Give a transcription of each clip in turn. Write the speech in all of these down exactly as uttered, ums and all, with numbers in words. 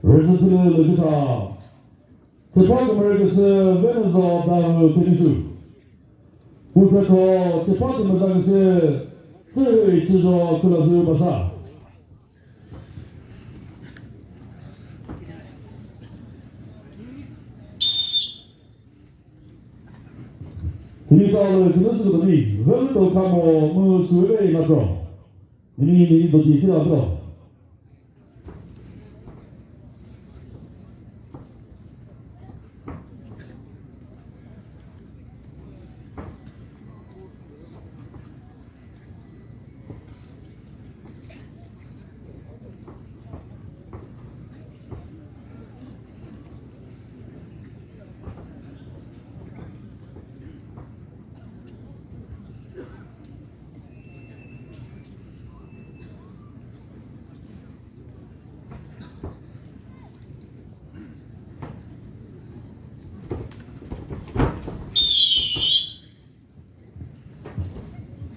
Rüzütülü lüküta. Chepha kümüre küsü Venuzo Dawhuo Thenyizü. Pukretho chepha kümüza küsü Chühüi Chüzo Khulazü Basa. Tini sağlığı kümüzü kümüzü Venuzo Kamo mu Chühüi Nakro. Nini nini dodi kila bro.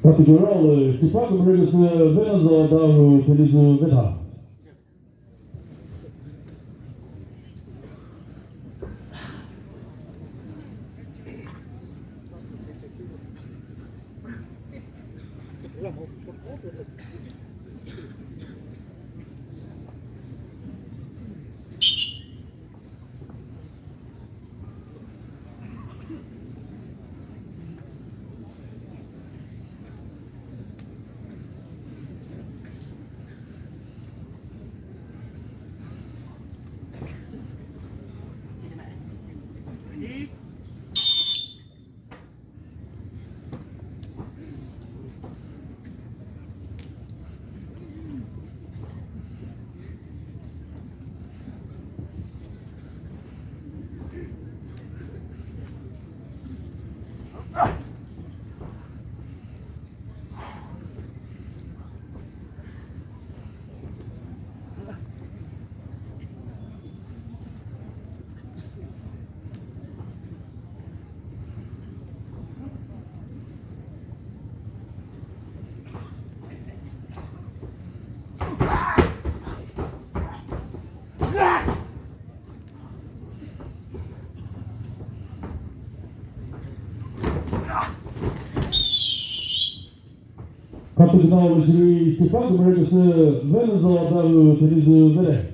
Kategory lü chepha kümüre küsü Venuzo Dawhuo Thenyizü vetha. Kategory lü chiri chepha kümüre küsü Venuzo Dawhuo Thenyizü vere.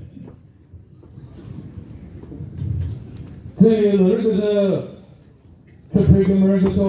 Thüyi lü rüküzü chepha kümüre küsü